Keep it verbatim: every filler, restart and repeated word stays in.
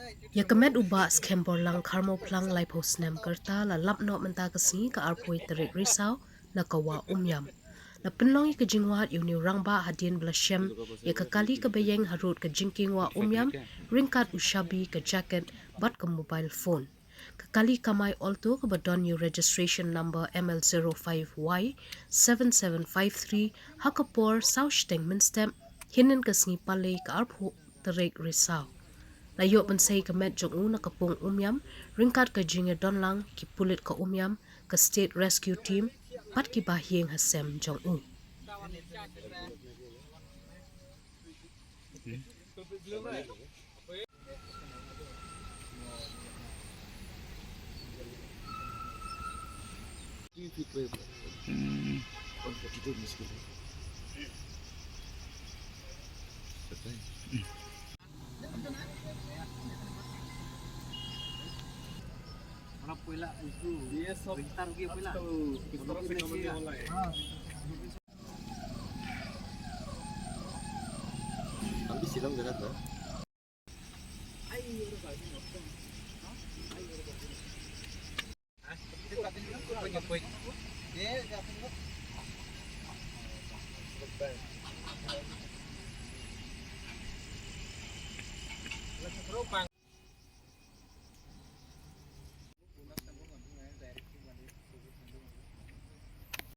Ïa ka met u Bah Skhem Borlang Kharmawphlang laiphew snem ka rta la lap noh mynta ka sngi ka arphew tarik Risaw na ka Wah Umiam. La pynlong ïa ka jingwad ïa une u rangbah hadien ba la shem ïa ka kali kaba ïeng harud ka jingkieng Wah Umiam ryngkat u shabi, ka jacket bad ka mobile phone. Ka kali kamai Alto kaba don ïa u registration number M L zero five Y seven seven five three ha ka por saw shiteng mynstep hynnin ka sngi Palei ka arphew tarik Risaw. La ïoh ban sei ka met jong u na ka pung Umiam ryngkat ka jingïadonlang ki pulit ka Umiam, ka State Rescue Team bad ki bahaïing hasem jong u.